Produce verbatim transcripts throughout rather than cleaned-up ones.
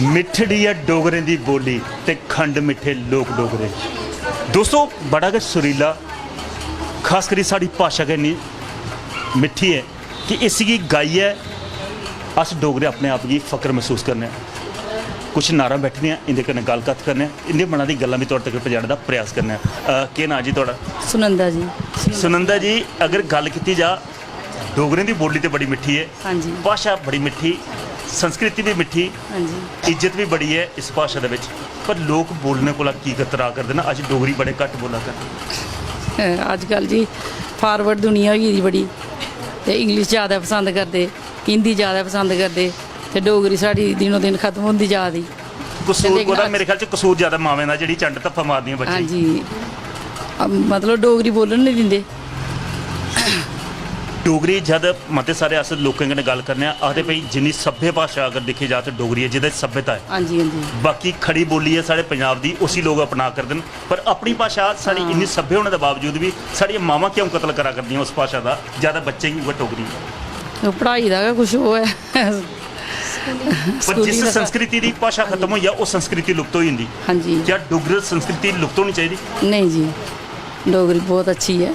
मिट्ठड़ी ऐ डोगरें दी बोली ते खंड मिट्ठे लोक डोगरे। दोस्तो, बड़ा गै सुरीला, खास करी साढ़ी भाशा गै इन्नी मिट्ठी ऐ कि इसगी गाइयै अस डोगरे अपने आप गी फख्र मसूस करने आं। कुछ नारां बैठी दियां, इं'दे कन्नै गल्ल कत्थ करने आं, इं'दे मना दी गल्लां बी तुआढ़े तक पजाने दा प्रयास करने आं। अ, केह् नांऽ जी तुआढ़ा? सुनंदा जी। सुनंदा जी, अगर गल्ल कीती जा, डोगरें दी बोली ते बड़ी मिट्ठी ऐ, हां जी। भाशा बड़ी मिट्ठी, संस्कृति बी मिट्ठी, हां जी। इज्जत बी बड़ी ऐ इस भाशा दे बिच, पर लोक बोलने कोला की कतरा करदे न? अज्ज डोगरी बड़े घट्ट बोला करदे। अ, अज्जकल जी forward दुनिया होई गेदी बड़ी, ते English ज़्यादा पसंद करदे, हिंदी ज़्यादा पसंद करदे, ते डोगरी साढ़ी दिनों दिन खत्म होंदी जा दी। कसूर लेकिन कोह्दा? अस मेरे ख्याल च कसूर ज्यादा मावें दा, जेह्ड़ी चंड धप्पा मारदियां बच्चें गी। हां जी। अ, मतलब डोगरी बोलन निं दिंदे। डोगरी जद मते सारे अस लोकें कन्नै गल्ल करने आं, आखदे भई जिन्नी सभ्य भाशा अगर दिक्खी जा ते डोगरी ऐ, जेह्दे च सभ्यता ऐ। हां जी, हां जी। बाकी खड़ी बोली ऐ साढ़े पंजाब दी, उसी लोक अपना करदे न, पर अपनी भाशा साढ़ी हां। इन्नी सभ्य होने दे बावजूद बी साढ़ियां मावां क्यों कत्ल करा करदियां उस भाशा दा, ज्यादा बच्चें गी उ'ऐ डोगरी। ओह् पढ़ाई दा गै कुछ ओह् ऐ। पर स्कूली जिस दा संस्कृति दी भाशा खत्म होई जा, ओह् संस्कृति लुप्त होई जंदी। हां जी। क्या डुग्गर संस्कृति लुप्त होनी चाहिदी? नेईं जी, डोगरी बहुत अच्छी ऐ,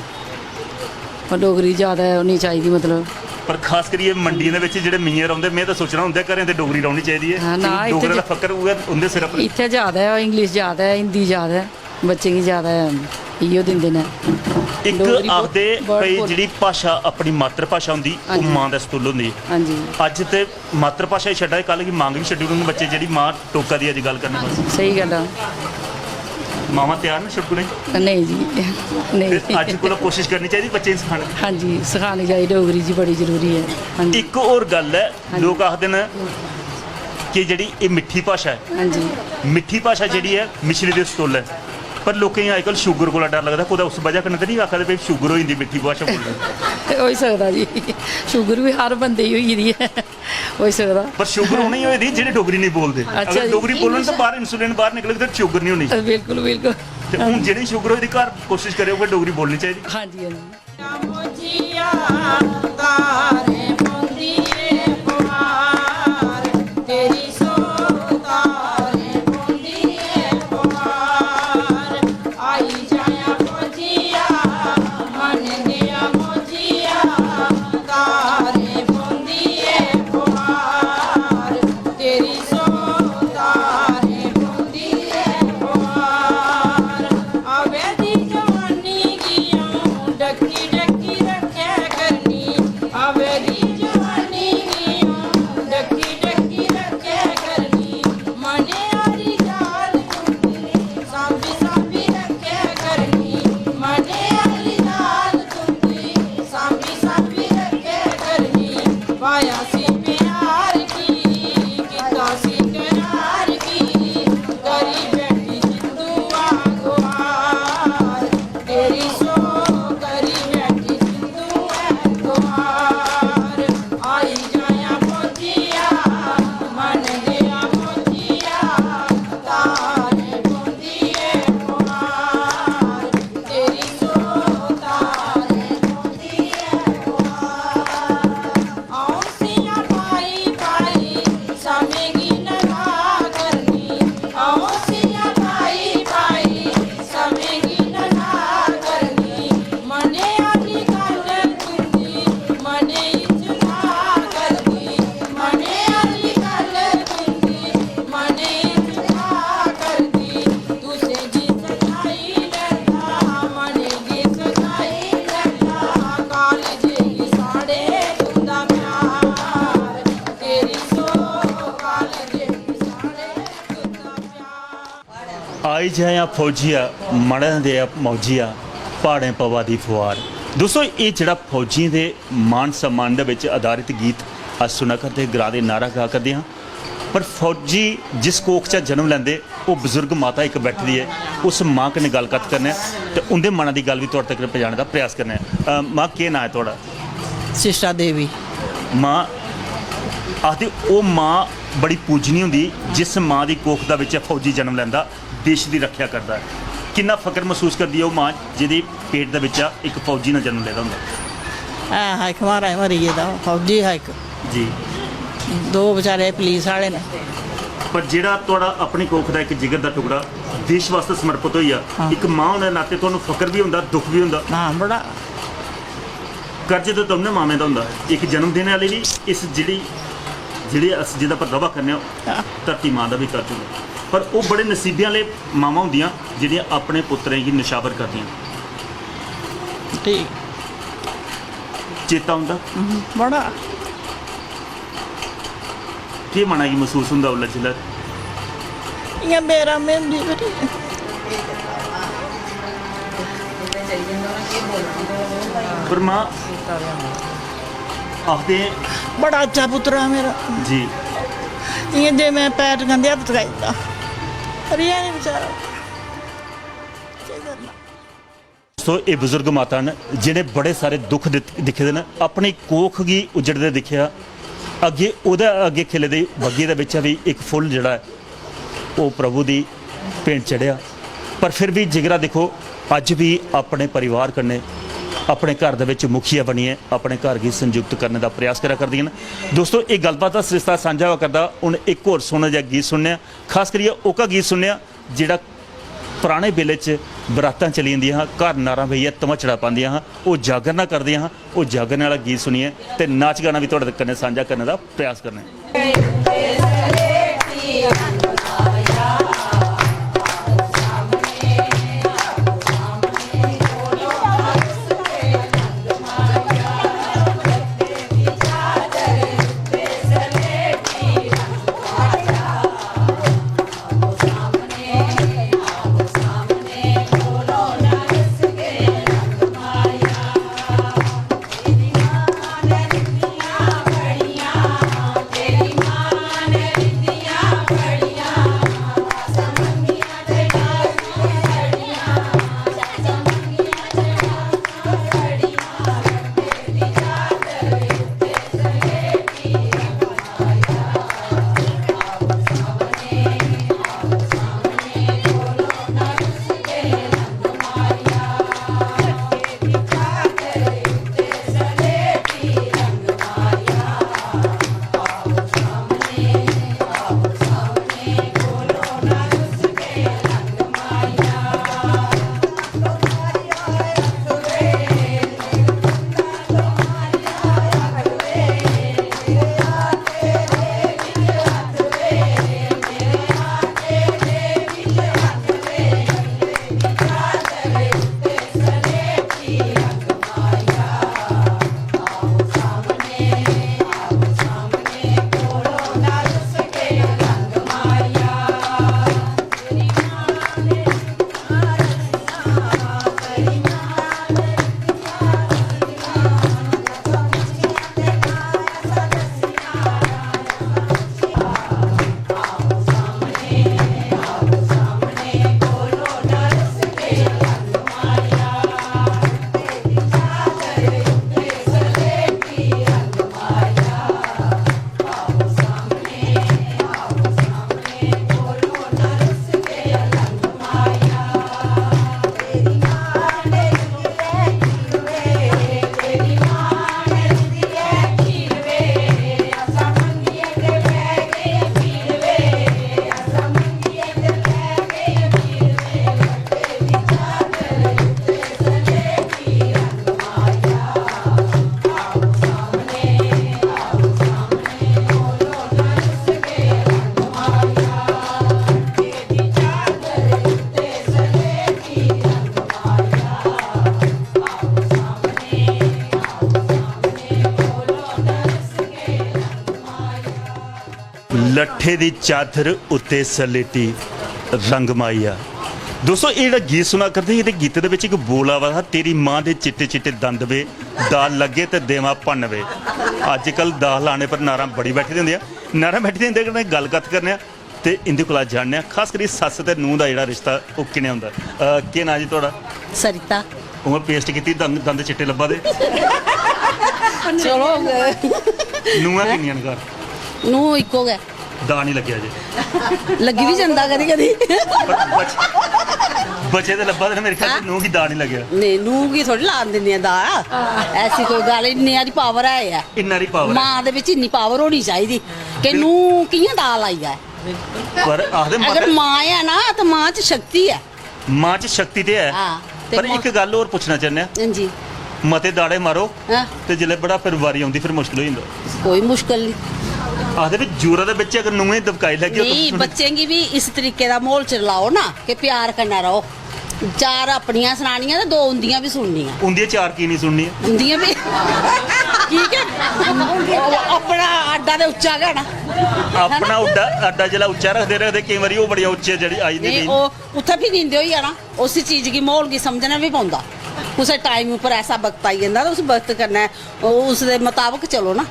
पर डोगरी ज़्यादा होनी चाहिदी, मतलब। पर खास करियै मंडियें दे बिच जेह्ड़े मियां रौंह्दे, में ते सोचना उं'दे घरें ते डोगरी रौह्नी चाहिदी ऐ, हां, ना, क्योंकि इत्थै डोगरें दा ज-, फक्कर उ'ऐ उं'दे सिरै पर। इत्थै ज़्यादा ऐ, English ज़्यादा ऐ, हिंदी ज़्यादा ऐ। बच्चें गी ज़्यादा इ'यो दिंदे न। इक डोगरी आखदे बोल-, word भई बोल-, जेह्ड़ी भाशा अपनी मातृ भाशा होंदी, ओह् हां जी। मां दे सतुल्ल होंदी। हां जी। अज्ज ते मातृ भाशा ही छड्डा दे, कल गी मां गी बी छड्डी ओड़न बच्चे, जेह्ड़ी मां टोका दी अज्ज गल्ल करने बास्तै। स्हेई गल्ल ऐ। मावां त्यार न छुड़कने गी? नेईं जी, नेईं। फिर अज्ज कोला कोशिश करनी चाहिदी बच्चें गी सखाने दी। हां जी, सखानी चाहिदी डोगरी जी, बड़ी जरूरी ऐ। हां जी। इक होर गल्ल ऐ, हां जी। लोक आखदे न कि जेह्ड़ी एह् मिट्ठी भाशा ऐ, हां जी। मिट्ठी भाशा जेह्ड़ी ऐ, मिश्री दे सतुल्ल ऐ। पर लोकें गी अजकल शुगर कोला डर लगदा, कुतै उस बजह कन्नै ते निं आखा दे भई शुगर होई जंदी मिट्ठी भाशा बोलने? होई सकदा जी, शुगर बी हर बंदे गी होई गेदी ऐ, होई सकदा। पर शुगर उ'नें गी होई दी जेह्ड़े डोगरी निं बोलदे। अच्छा अगर जी। डोगरी बोलन तां बाह्र insulin बाह्र निकलग ते शुगर निं होनी। बिल्कुल, बिल्कुल। ते हून जि'नें गी शुगर होई दी, घर कोशश करेओ कि डोगरी बोलनी चाहिदी। हां जी, हां जी। जया फौजिया, मड़ें दे मौजिया, प्हाड़ें पवा दी फुहार। दोस्तों, एह् जेह्ड़ा फौजियें दे मान सम्मान दे बिच आधारित गीत अस सुना करदे, ग्रां दे नारा गा करदे हां, पर फौजी जिस कोख चा जन्म लैंदे, ओह् बजुर्ग माता इक बैठी दी ऐ, उस मां कन्नै गल्ल कत्थ करने आं ते उं'दे मना दी गल्ल बी तुआढ़े तगर पजाने दा प्रयास करने आं। अ, मां, केह् नांऽ ऐ तुआढ़ा? शिष्टा देवी। मां, आखदे ओह् मां बड़ी पूजनी होंदी जिस मां दी कोख दा बिच फौजी जन्म लैंदा, देश दी रक्खेआ करदा ऐ। किन्ना फकर मसूस करदी ऐ ओह् मां जेह्दी पेट दे बिच्चा इक फौजी ने जन्म लेदा होंदा? ऐ हा इक, महाराज मरी गेदा, फौजी हा इक। जी। दो बेचारे पुलिस आह्ले न। पर जेह्ड़ा तुआढ़ा अपनी कोख दा इक जिगर दा टुकड़ा देश वास्तै समर्पित होई गेआ, हां। इक मां होने दे नाते तुहानू फकर बी होंदा, दुख बी होंदा? हां, बड़ा। कर्ज ते दौनें मावें दा होंदा, इक जन्म देने आह्ले बी, इस जेह्ड़ी, जेह्ड़ी अस जेह्दे पर रवा करने आं, हां। धरती मां दा बी कर्ज होंदा। पर ओह् बड़े नसीबें आह्ले मावां होंदियां जेह्ड़ियां अपने पुत्तरें गी नशावर करदियां। ठीक। चेता औंदा? हम्म, बड़ा। केह् मना गी मसूस होंदा उसलै जिसलै? इ'यां बेरामी होंदी फिर। पर मां आखदे बड़ा अच्छा पुत्तर हा मेरा। जी। इ'यां जे मैं पैर टकांदे हत्थ टकाई दित्ता। रेहा नी बेचारा। केह् करना? सो एह् बजुर्ग माता न जि'नें बड़े सारे दुख दित-, दिक्खे दे न, अपनी कोख गी उज्जड़दे दिक्खेआ, अग्गें ओह्दे अग्गें खिले दे बग्गे दे बिच्चा बी इक फुल्ल जेह्ड़ा ऐ ओह् प्रभु दी भेंट चढ़ेआ। पर फिर बी जिगरा दिक्खो, अज्ज बी अपने परिवार कन्नै, अपने घर दे बिच मुखिया बनियै अपने घर गी संयुक्त करने दा प्रयास करा करदियां न। दोस्तो, एह् गल्लबात दा सरिस्ता सांझा होआ करदा। हून इक होर सोह्ना जेहा गीत सुनने आं, खास करियै ओह्का गीत सुनने आं जेह्ड़ा पराने बेल्ले च बरातां चली जंदियां हां, घर नारां बेहियै धमाचड़ा पांदियां हां, ओह् जागरना करदियां हां। ओह् जागरने आह्ला गीत सुनियै ते नाच गाना बी तुआढ़े कन्नै सांझा करने दा प्रयास करने आं। लट्ठे दी चादर उत्ते सलेटी रंग माहिया, दोस्तों, एह् जेह्ड़ा गीत सुना करदे हे, एह्दे गीते दे बिच इक बोल आवा दा हा, "तेरी मां दे चिट्टे चिट्टे दंद वे, दाऽ लग्गे ते देवां भन्न वे।" अज्जकल दाऽ लाने पर नारां बड़ी बैठी दी होंदियां, नारां बैठी दी होंदे, कन्नै गल्ल कत्थ करने आं ते इं'दे कोला जानने आं, खास करियै सस्स ते नूंह् दा जेह्ड़ा रिश्ता, ओह् कि'नें होंदा। अ, केह् नांऽ जी थुआढ़ा? सरिता। उ'आं पेस्ट कीती, दंद, दंद चिट्टे लब्भा दे। चलो। नूंहां किन्नियां न घर? नूंह् इक्को गै। दाऽ निं लग्गेआ जे। लग्गी बी जंदा कदी कदी। पर बच-, बचे ते लब्भा दे न मेरे ख्याल च, नूंह् गी दाऽ निं लग्गेआ। नेईं, नूंह् गी थोड़ी लान दिन्ने आं दाऽ। ऐसी कोई गल्ल, इन्नी हारी पावर है ऐ। इन्ना हारी पावर ऐ। मां दे बिच इन्नी पावर होनी चाहिदी कि बिल- नूंह् कि'यां दाऽ लाई जाए। पर आखदे अगर मते मां ऐ ना, ते मां च शक्ति ऐ। मां च शक्ति ते ऐ, हां, ते पर मां इक गल्ल होर पुच्छना चाह्न्ने आं। हां जी। मते दाड़े मारो, हां। ते जिसलै बुढ़ापे पर बारी औंदी, फिर मुश्कल होई जंदा। कोई मुश्कल निं। आखदे भी जोरा दे बच्चे अगर नूहें दबकाई लैगे, नेईं, तुस बच्चें गी बी इस तरीके दा म्हौल च लाओ ना कि प्यार कन्नै र'वो। चार अपनियां सनानियां ते दो उं'दियां बी सुननियां। उं'दियां चार की निं सुननियां? उं'दियां बी की के अपना अड्डा ते उच्चा गै ना। अपना उड्डा, अड्डा जिसलै उच्चा रखदे रखदे केईं बारी ओह् बड़ियां उच्चियां जेह्ड़ी आई जंदी नेईं, नेईं। ओह् उत्थै फ्ही नींदे होई जाना। उस चीज गी, म्हौल गी समझना बी पौंदा। कुसै टाइम उप्पर ऐसा वक्त आई जंदा ते उस वक्त कन्नै, उस दे मताबक चलो ना।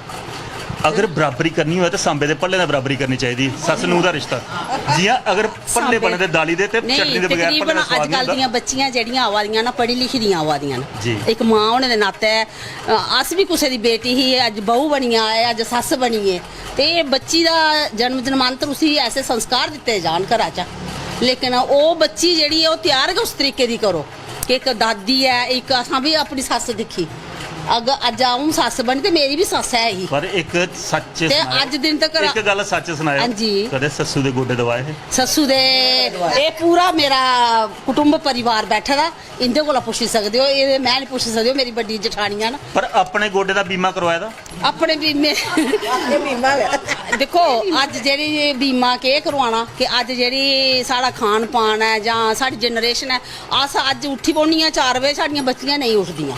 अगर बराबरी करनी होऐ ते सांबे दे भल्लें दा बराबरी करनी चाहिदी, सस्स नूंह् दा रिश्ता। जि'यां अगर भल्ले सांबे बने दे दाली दे ते नेईं, चटनी दे बगैर भल्ले तकरीबन दा स्वाद निं अजकल होंदा। दियां बच्चियां जेह्ड़ियां आवा दियां ना, पढ़ी लिखी दियां आवा दियां ना। जी। इक मां होने दे नातै, अ, अस बी कुसै दी बेटी ही, अज्ज बहू बनी आए, अज्ज सस्स बनी गे, ते एह् बच्ची दा जन्म जन्मांतर उसी ऐसे संस्कार दित्ते जान घरा चा, लेकिन ओह् बच्ची जेह्ड़ी ऐ, ओह् त्यार गै उस तरीके दी करो कि इक दादी ऐ, इक असां बी अपनी सस्स दिक्खी, अग-, अज्ज अ'ऊं सस्स बनी ते मेरी बी सस्स ऐ ही। पर इक सच्च ते सनाएओ, अज्ज दिन तक इक गल्ल सच्च सनाएओ, हां जी। कदें सस्सू दे गोड्डे दबाए हे? सस्सू दे, एह् पूरा मेरा कुटुंब परिवार बैठे दा, इं'दे कोला पुच्छी सकदे ओ, एह् में निं पुच्छी सकदी, ओह् मेरी बड्डी जठानियां न। पर अपने गोड्डे दा बीमा करोआए दा? अपने बीमे, अपने बीमा गै। दिक्खो, अज्ज जेह्ड़ी बीमा केह् करोआना कि अज्ज जेह्ड़ी साढ़ा खान पान ऐ जां साढ़ी जनरेशन ऐ, अस अज्ज उट्ठी पौन्नी आं चार बजे, साढ़ियां बच्चियां नेईं उठदियां।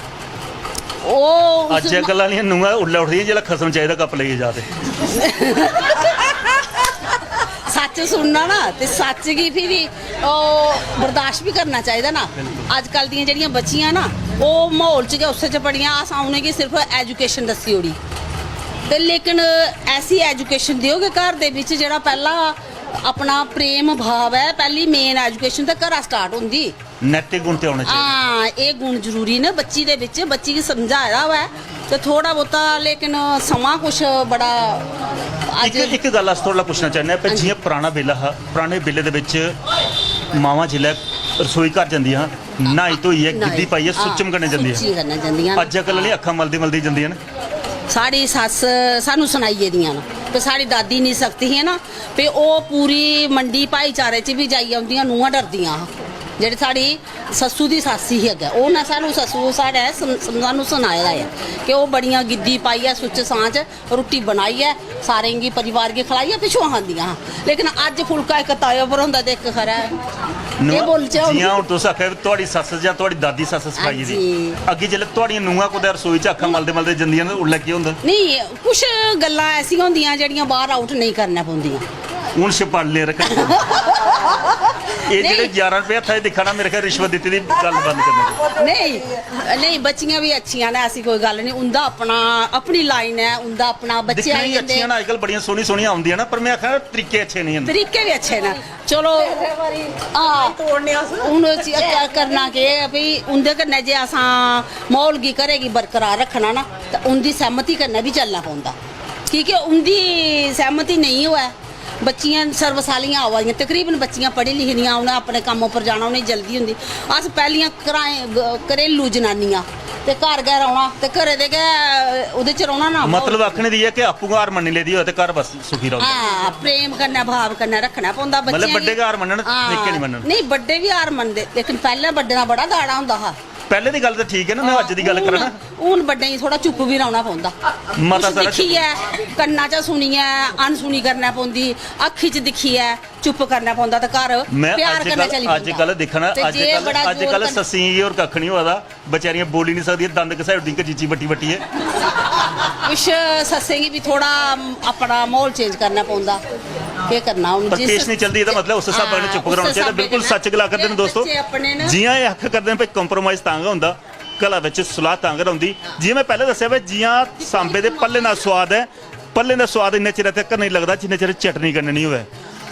ओह् उस अज्ज कल्ल आह्लियां नूंहां उल्लै उठदियां जिसलै खसम चाहिदा कप्प लेइयै जा ते। सच्च सुनना ना, ते सच्च गी फ्ही ओह् बर्दाश्त बी करना चाहिदा ना। बिल्कुल। अजकल दियां जेह्ड़ियां बच्चियां ना, ओह् म्हौल च गै उस्सै च बड़ियां, अस उ'नेंगी सिर्फ एजुकेशन दस्सी ओड़ी। ते लेकिन ऐसी एजुकेशन देओ कि घर दे बिच जेह्ड़ा पैह्ला अपना प्रेम भाव ऐ, पैह्ली मेन एजुकेशन ते घरा स्टार्ट होंदी। नैतिक गुण ते होने चाहिदे। हां, एह् गुण जरूरी न बच्ची दे बिच, बच्ची गी समझाए दा होऐ ते थोह्ड़ा बहुता, लेकिन समां कुछ बड़ा अज्ज इक, इक गल्ल अस थुआढ़े कोला पुच्छना चाह्न्ने आं, भाई, हां जी। जि'यां पराना बेल्ला हा, पराने बेल्ले दे बिच मावां जिसलै रसोई घर जंदियां हां, न्हाई धोइयै, न्हाई, गिद्धी पाइयै, हां, सुच्चम कन्नै जंदियां सुच्ची हां। कन्नै जंदियां न। अज्ज कल्ल आह्लियां अक्खां मलदी मलदी जंदियां न। साढ़ी सस्स सानू सनाई गेदियां न, ते साढ़ी दादी इन्नी सख्त ही ना, ते ओह् पूरी मंडी भाईचारे च बी जाइयै उं'दियां नूंहां डरदियां हा। जेह्ड़ी साढ़ी सस्सू दी सस्स ही अग्गें, ओह् ना सानू सस्सू साढ़े सन-, सानू सनाए दा ऐ कि ओह् बड़ियां गिद्धी पाइयै सुच्च सांच रुट्टी बनाइयै सारें गी, परिवार गी खलाइयै पिच्छुआं खंदियां हां। लेकिन अज्ज फुलका इक तवे पर होंदा ते इक खरा ऐ। केह् नुआ-, बोलचै हून? जि'यां हून तुस आखा दे, थुआढ़ी सस्स जां थुआढ़ी दादी सस्स सखाई गेदी। हां जी। अग्गें जिसलै थुआढ़ियां नूंहां कुतै रसोई च अक्खां मलदे मलदे जंदियां न, उसलै केह् होंदा? नेईं, कुछ गल्लां ऐसियां होंदियां जेह्ड़ियां बाह्र आउट नेईं करना पौंदियां। हून छपाले रक्खने। एह् जेह्ड़े नेईं। ञारां रपेऽ हत्था च दिक्खा ना, मेरे ख्याल रिश्वत दित्ती दी गल्ल बंद करनी। नेईं, नेईं, बच्चियां बी अच्छियां न, ऐसी कोई गल्ल नेईं। उं'दा अपना, अपनी लाइन ऐ, उं'दा अपना, बच्चे दिक्खने आई गी जंदे। अच्छियां न, अजकल बड़ियां सोह्नी सोह्नियां औंदियां न, पर में आखा ना, तरीके अच्छे नेईं हैन। तरीके बी अच्छे न। चलो, हां, तोड़ने अस। हून उसी क-, करना केह् ऐ भई, उं'दे कन्नै जे असां म्हौल गी, घरै गी बरकरार रक्खना ना, ते उं'दी सैह्मती कन्नै बी चलना पौंदा, की के उं'दी सैह्मती नेईं होऐ। बच्चियां सर्वसालियां आवा दियां, तकरीबन बच्चियां पढ़ी लिखी दियां, उ'नें अपने कम्म उप्पर जाना, उ'नेंगी जल्दी होंदी। अस पैह्लियां घराएं, ग-, घरेलू जनानियां, ते घर गै रौह्ना, ते घरै दे गै ओह्दे च रौह्ना ना। मतलब, आखने दी ऐ कि आपूं गै हार मन्नी लेदी होऐ ते घर बस सुखी रौंह्दा। हां, प्रेम कन्नै, भाव कन्नै रक्खना पौंदा मतलब, बच्चें बड्डे गी। गै हार मन्नन, हां, निक्के निं मन्नन। नेईं, बड्डे बी हार मनदे, लेकिन पैह्लें बड्डें दा बड़ा दाड़ा होंदा हा। पैह्लें दी गल्ल ते ठीक ऐ ना, में अज्ज दी गल्ल हून, करा ना। हून बड्डें गी थोह्ड़ा चुप्प बी रौह्ना पौंदा। मता कुछ सारा चुप्प। दिक्खियै, कन्ना चा सुनियै, अनसुनी करना पौंदी, अक्खी च दिक्खियै चुप्प करना पौंदा ते घर में प्यार कन्नै अज्जकल, चली पौंदा। अज्जकल दिक्खा ना, ते जे अज्जकल, बड़ा अज्जकल जोर कन्नै सस्सियें गी होर कक्ख निं होआ दा। बेचारियां बोली निं सकदियां, दंद घसाई ओड़दियां कचीची बट्टी बट्टियै। कुछ सस्सें गी बी थोह्ड़ा अपना म्हौल चेंज करना पौंदा। केह् करना हून? पर जिस पेश नहीं चलदी, एह्दा मतलब उस स्हाबै कन्नै हां, चुप्प उस कराना चाहिदा। स्हाबै बिल्कुल कन्नै सच्च गला करदे न बच्चे दोस्तो। अपने न। जि'यां एह् आख करदे न भाई, compromise तां गै होंदा, घरा बिच सलाह तां गै रौंह्दी। जि'यां में पैह्लें दस्सेआ भाई, जि'यां सांबे दे भल्लें दा सोआद ऐ, भल्लें दा सोआद इन्ने चिरै तक्कर नेईं लगदा जिन्ने चिर चटनी कन्नै निं होऐ।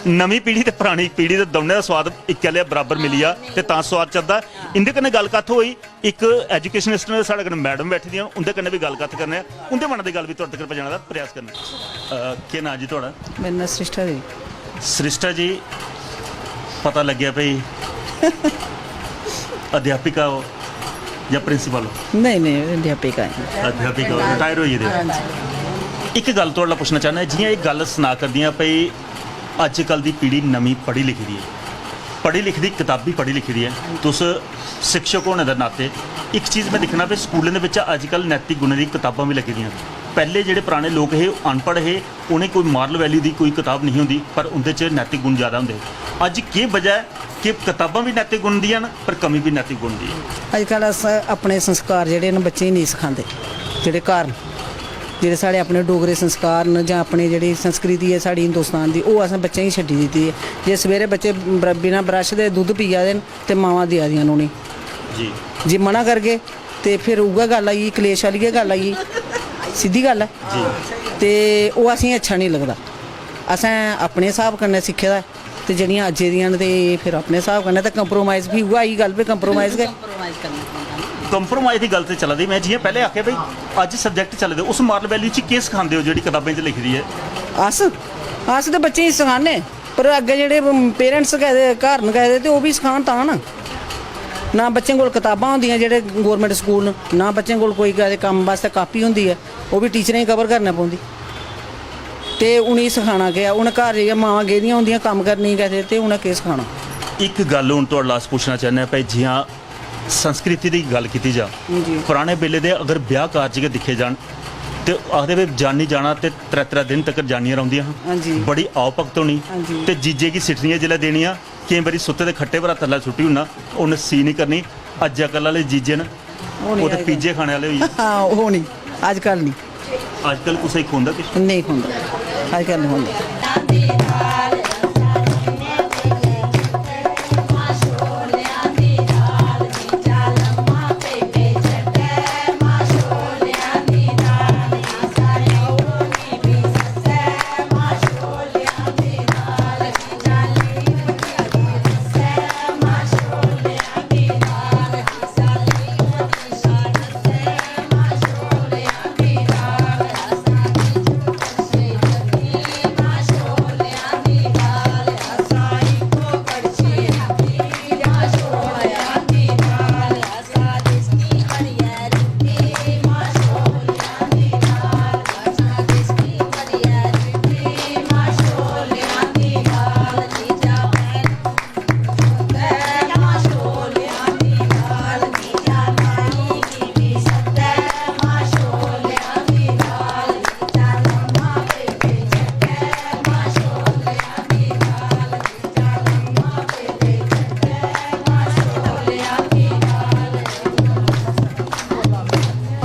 नमीं पीढ़ी ते परानी पीढ़ी दे दौनें दा सोआद इक्कै लेआ बराबर मिली जा ते तां सोआद चलदा। इं'दे कन्नै गल्ल कत्थ होई, इक एजुकेशनिस्ट न, साढ़े कन्नै मैडम बैठी दियां न, उं'दे कन्नै बी गल्ल कत्थ करने आं, उं'दे मनै दी गल्ल बी तुआढ़े तक्कर पजाने दा प्रयास करने आं। अ, केह् नांऽ जी तुआढ़ा? मेरा नांऽ सृष्टा देवी। सृष्टा जी, पता लग्गेआ भाई अध्यापिका ओ जां प्रिंसिपल ओ? नेईं, नेईं, अध्यापिका ऐ। अध्यापिका ओ, रिटायर होई गेदे ओ। हां जी। इक गल्ल तुआढ़े कोला पुच्छना चाह्न्नां, जि'यां एह् गल्ल सना करदियां भाई अज्जकल दी पीढ़ी नमीं पढ़ी लिखी दी ऐ, पढ़ी लिखी दी, कताबी पढ़ी लिखी दी ऐ। तुस शिक्षक होने दे नाते इक चीज में दिक्खना भाई स्कूलें दे बिच्च अज्जकल नैतिक गुणें दी कताबां बी लग्गी दियां न। पैह्ले जेह्ड़े पराने लोक हे, ओह् अनपढ़ हे, उ'नें कोई मॉरल वैल्यू दी कोई कताब नेईं होंदी, पर उं'दे च नैतिक गुण जैदा होंदे हे। अज्ज केह् बजह ऐ कि कताबां बी नैतिक गुण दियां न, पर कमी बी नैतिक गुण दी ऐ? अजकल अस अपने संस्कार जेह्ड़े न, बच्चें गी नेईं सखांदे, जेह्ड़े घर न, जेह्ड़े साढ़े अपने डोगरे संस्कार न जां अपने जेह्ड़ी संस्कृति ऐ साढ़ी हिंदुस्तान दी, ओह् असें बच्चें गी छड्डी दित्ती दी ऐ। जे सवेरे बच्चे ब्र-, बिना ब्रश दे दुद्ध पिया दे न ते मावां देआ दियां न उ'नेंगी। जी। जे मना करगे ते फिर उ'ऐ गल्ल आई गेई, कलेश आह्ली गै गल्ल आई गेई। सिद्धी गल्ल ऐ। जी। ते ओह् असेंगी अच्छा निं लगदा। असें अपने स्हाब कन्नै सिक्खे दा ऐ ते जेह्ड़ियां अज्जै दियां न ते एह् फिर अपने स्हाब कन्नै ते compromise, फ्ही उ'ऐ आई गल्ल, भाई compromise गै। Compromise करना पौंदा ना। Compromise दी गल्ल ते चला दी, में जि'यां पैह्लें आखेआ भाई अज्ज subject चले दे, उस मॉरल वैल्यू च केह् सखांदे ओ जेह्ड़ी कताबें च लिखी दी ऐ? अस अस ते बच्चें गी सखाने, पर अग्गें जेह्ड़े parents गै ते घर न गै ते ओह् बी सखान तां ना। ना बच्चें कोल कताबां होंदियां जेह्ड़े गौरमेंट स्कूल न, ना बच्चें कोल कोई कदें कम्म बास्तै कापी होंदी ऐ, ओह् बी टीचरें गी कवर करना पौंदी। ते उ'नेंगी सखाना केह् ऐ? उ'नें घर जाइयै मावां गेदियां होंदियां कम्म करने गी कदें, ते उ'नें केह् सखाना? इक गल्ल हून थुआढ़े कोला अस पुच्छना चाह्न्ने आं भाई, जि'यां संस्कृति दी गल्ल कीती जा, जी। पराने बेल्ले दे अगर ब्याह् कारज गै दिक्खे जान ते आखदे भाई जानी जाना ते त्रै त्रै दिन तक जानियां रौंह्दियां हां। हां जी। बड़ी आओ भगत होनी। हां जी। ते जीजे गी सिट्ठनियां जिसलै देनियां, केईं बारी सुत्ते दे खट्टे पर हत्थ थल्लै सुट्टी ओड़ना, उन्न सी निं करनी। अज्जकल आह्ले जीजे न, ओह् निं ओह् ते अज्जकल। पिज्जे खाने आह्ले होई गे। हां, ओह् निं, अज्जकल निं। अज्जकल कुसै गी खौंदा किश? नेईं खौंदा, अज्जकल निं खौंदा।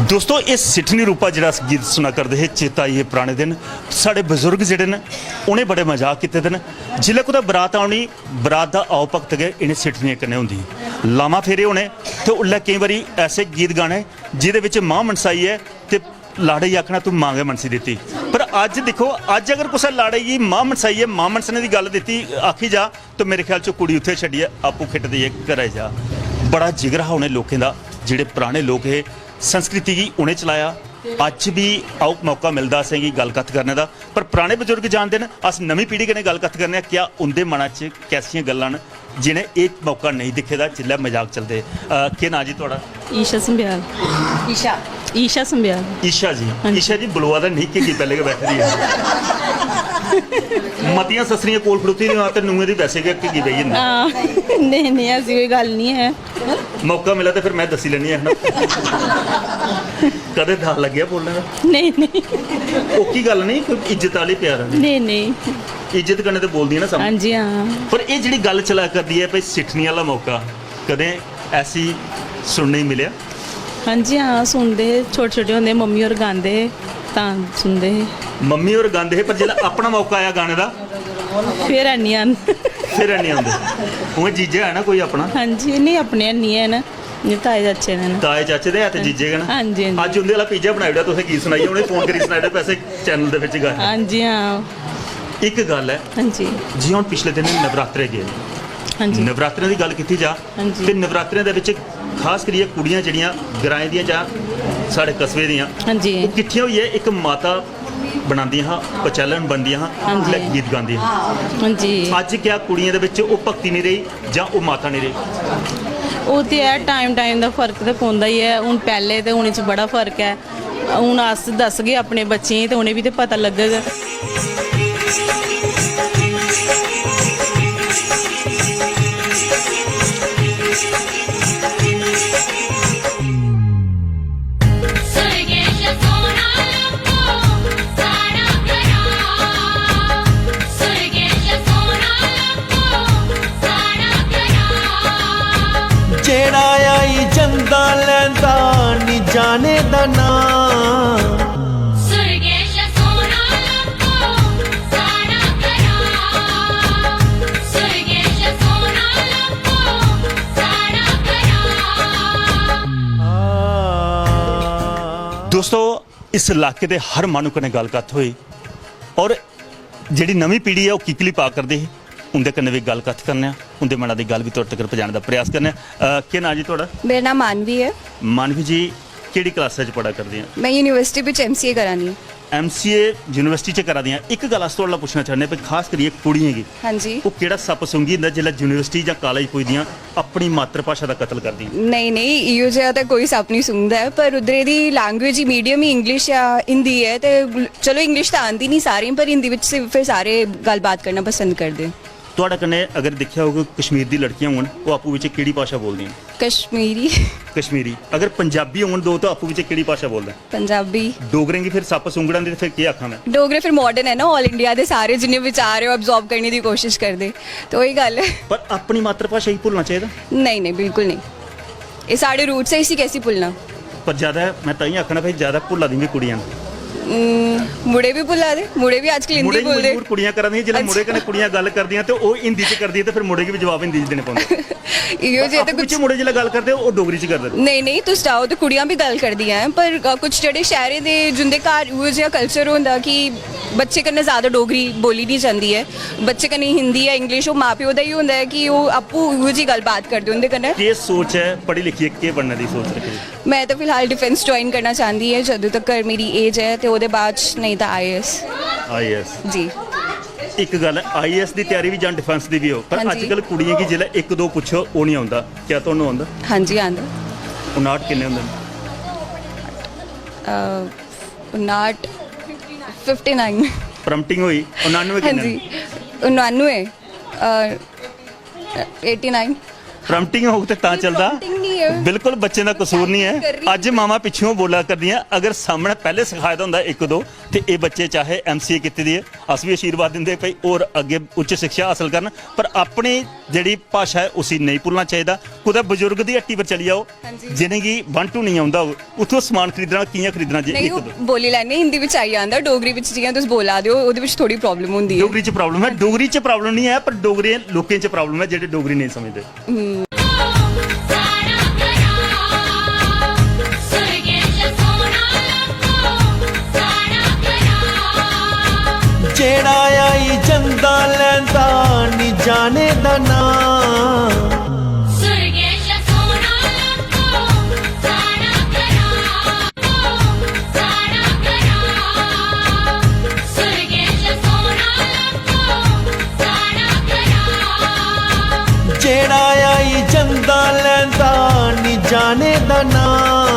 दोस्तो, एह् सिट्ठनी रूपा जेह्ड़ा अस गीत सुना करदे हे, चेता आई गे पराने दिन। साढ़े बजुर्ग जेह्ड़े न, उ'नें बड़े मजाक कीते दे न। जिसलै कुतै बरात औनी, बरात दा आओ भगत गै इ'नें सिट्ठनियें कन्नै होंदी ही। लामां फेरे होने ते उसलै केईं बारी ऐसे गीत गाने जेह्दे बिच मां मनसाई ऐ ते लाड़े गी आखना, "तूं मां गै मनसी दित्ती।" पर अज्ज दिक्खो, अज्ज अगर कुसै लाड़े गी मां मनसाइयै मां मनसने दी गल्ल दित्ती, आखी जा, तो मेरे ख्याल च कुड़ी उत्थै छड्डियै आपूं खिट्ट देइयै घरै जा। बड़ा जिगर हा उ'नें लोकें दा, जेह्ड़े पराने लोक हे, संस्कृति गी उ'नें चलाया। अज्ज बी औ मौका मिलदा असेंगी गल्ल कत्थ करने दा, पर पराने बजुर्ग जानदे न। अस नमीं पीढ़ी कन्नै गल्ल कत्थ करने आं, क्या उं'दे मना च कैसियां गल्लां न जि'नें एह् मौका नेईं दिक्खे दा जिसलै मजाक चलदे। अ, केह् नांऽ जी थुआढ़ा? ईशा संब्याल। ईशा। ईशा संब्याल। ईशा जी, हां जी। ईशा जी बलोआ दा नेईं, घिग्गी पैह्लें गै बैठी दी ऐ। मतियां सस्सरियां कोल खड़ोती दियां होन ते नूहें दी वैसे गै घिग्गी पेई जंदी। हां, नेईं, नेईं, ऐसी कोई गल्ल निं ऐ। मौका मिला ते फिर में दस्सी लैन्नी आं, है ना? कदें दाऽ लग्गेआ बोलने दा? नेईं, नेईं। ओह्की गल्ल नेईं, कोई इज्जत आह्ली प्यार आह्ली? नेईं, नेईं। इज्जत कन्नै ते बोलदी ऐ ना सामनै। हां जी, हां। पर एह् जेह्ड़ी गल्ल चला करदी ऐ भाई सिट्ठनी आह्ला मौका, कदें ऐसी सुनने गी मिलेआ? हां जी, हां, सुनदे हे। छोटे छोटे होंदे मम्मी होर गांदे हे, तां सुनदे हे। मम्मी होर गांदे हे, पर जिसलै अपना मौका आया गाने दा? फिर हैनी आंदे। फिर हैनी आंदे। उ'आं जीजा है ना कोई अपना? हां जी, नहीं, अपने हैनी हैन। इ'यां ताए चाचे दे न। ताए चाचे दे है ते जीजे गै न। हां जी, हां जी। अज्ज उं'दे आह्ला पिज्जा बनाई ओड़ेआ तुसें, गीत सनाइयै उ'नेंगी फोन करी सनाई ओड़ेआ, पैसे चैनल दे बिच गै। हां जी, हां। इक गल्ल ऐ, हां जी। जि'यां हून पिछले दिन नवरात्रे गे, हां जी। नवरात्रें दी गल्ल कीती जा, हां जी। ते नवरात्रें दे बिच खास करियै कुड़ियां जेह्ड़ियां ग्राएं दियां जां साढ़े कस्बे दियां, हां जी। ओह् किट्ठियां होइयै इक माता बनांदियां हां, पचैलन बनदियां हां, हां जी। ते गीत गांदियां हां। हां जी। अज्ज क्या कुड़ियें दे बिच ओह् भक्ति नहीं रेही जां ओह् माता नहीं रेही? ओह् ते ऐ, टाइम टाइम दा फर्क ते पौंदा ही ऐ। हून पैह्ले ते हून च बड़ा फर्क ऐ। हून अस दसगे अपने बच्चें गी ते उ'नें बी ते पता लग्गग। जेड़ा आई जंदा लैंदा नी जाने दा नां। दोस्तो, इस इलाके दे हर माहनू कन्नै गल्ल कत्थ होई और जेह्ड़ी नमीं पीढ़ी ऐ ओह् की clip पा करदे हे, उं'दे कन्नै बी गल्ल कत्थ करने आं, उं'दे मना दी गल्ल बी तुआढ़े तगर पजाने दा प्रयास करने आं। अ, केह् नांऽ जी तुआढ़ा? मेरा नांऽ मानवी ऐ। मानवी जी, केह्ड़ी क्लासा च पढ़ा करदे आं? में यूनिवर्सिटी बिच एमसीए करा नी। एमसीए यूनिवर्सिटी च करा दियां। इक गल्ल अस तुआढ़े कोला पुच्छना चाह्न्ने आं भाई, खास करियै कुड़ियें गी हां जी। ओह् केह्ड़ा सप्प सूंघी जंदा जिसलै यूनिवर्सिटी जां कालेज पुजदियां अपनी मातृभाशा दा कत्ल करदियां? नेईं नेईं, इयो जेहा ते कोई सप्प निं सूंघदा ऐ, पर उद्धरै दी लैंग्वेज ही मीडियम ही इंग्लिश जां हिंदी ऐ ते चलो इंग्लिश ते आंदी निं सारें गी, पर हिंदी बिच फिर सारे गल्लबात करना पसंद करदे। थुआढ़े कन्नै अगर दिक्खेआ होग कश्मीर दी लड़कियां होन, ओह् आपूं बिच्चें केह्ड़ी भाशा बोलदियां? कश्मीरी। कश्मीरी। अगर पंजाबी होन दो, ते आपूं बिच्चें केह्ड़ी भाशा बोलदे? पंजाबी। डोगरें गी फिर सप्प सुंगड़ां दी ते फिर केह् आखां में? डोगरे फिर माडर्न ऐ ना, ऑल इंडिया दे सारे जिन्ने विचार ऐ, ओह् एब्जॉर्ब करने दी कोशिश करदे, ते ओही गल्ल ऐ। पर अपनी मातृभाशा गी भुल्लना चाहिदा? नेईं, नेईं, बिल्कुल नेईं। एह् साढ़े रूट्स ऐ, इसी कैसी भुल्लना? पर ज्यादा में तां ही आखना भाई, ज्यादा भुल्ला दियां बी कुड़ियां न। हम्म, मुड़े बी भुल्ला दे, मुड़े बी अज्जकल हिंदी मुड़े गी भुलदे। मजबूर कुड़ियां करा दियां, जिसलै मुड़े कन्नै कुड़ियां गल्ल करदियां ते ओह् हिंदी च करदियां ते फिर मुड़े गी बी जवाब हिंदी च देने पौंदे। इयो जे ते आपूं कुछ बिच्चें मुड़े जिसलै गल्ल करदे, ओह् डोगरी च करदे न। नेईं नेईं, तुस चाहो ते कुड़ियां बी गल्ल करदियां ऐ, पर अ, कुछ जेह्ड़े शैह्रें दे जिंदे घर उ'ऐ जेहा कल्चर होंदा कि बच्चे कन्नै ज्यादा डोगरी बोली निं जंदी ऐ, बच्चे कन्नै हिंदी जां इंग्लिश, ओह् मां प्यो दा ही होंदा ऐ कि ओह् आपूं उ'ऐ जेही गल्ल बात करदे उं'दे कन्नै। केह् सोच ऐ, पढ़ी लिखियै केह् बनने दी सोच रक्खी दी? में ते फिलहाल डिफेंस ज्वाइन करना चांह्दी ऐ, जदूं तक्कर मेरी एज ऐ, ते ओह्दे बाद च नेईं तां आईएएस। आईएएस। जी। इक गल्ल ऐ, आईएएस दी त्यारी बी जां डिफेंस दी बी हो, पर हां जी। अज्जकल कुड़ियें गी जिसलै इक दो पुच्छो, ओह् निं औंदा। क्या तुहानू औंदा? हां जी, आंदा। उनाट किन्ने होंदे न? अ, उनाट, फिफ्टी नाइन। प्रॉम्प्टिंग होई, उनानुए हां किन्ने जी, न? उनानुए, अ, एटी नाइन। प्रॉम्प्टिंग होग ते तां चलदा। प्रॉम्प्टिंग निं ऐ। बिल्कुल बच्चें दा कसूर निं ऐ। कर रही अज्ज मावां पिच्छुआं बोला करदियां, अगर सामनै पैह्लें सखाए दा होंदा इक दो, ते एह् बच्चे चाहे एमसीए कीती दी ऐ, अस बी आशीर्वाद दिंदे भाई, होर अग्गें उच्च शिक्षा हासल करन, पर अपनी जेह्ड़ी भाशा ऐ, उसी नेईं भुल्लना चाहिदा। कुतै बजुर्ग दी हट्टी पर चली जाओ, हां जी। जिनेंगी वन टू नेईं औंदा होग, उत्थुं समान खरीदना, कि'यां खरीदना जे नेईं, इक ओह् दो? बोली लैन्ने, हिंदी बिच आई जंदा, डोगरी बिच जि'यां तुस बोला दे ओ, ओह्दे बिच थोह्ड़ी प्रॉब्लम होंदी ऐ। डोगरी च प्रॉब्लम ऐ, डोगरी च प्रॉब्लम निं ऐ, पर डोगरे लोकें च प्रॉब्लम ऐ जेह्ड़े डोगरी नेईं समझदे। हम्म। जेड़ा आई जंदा लैंदा नी जाने दा नां। जेड़ा आई जंदा लैंदा नी जाने दा नां।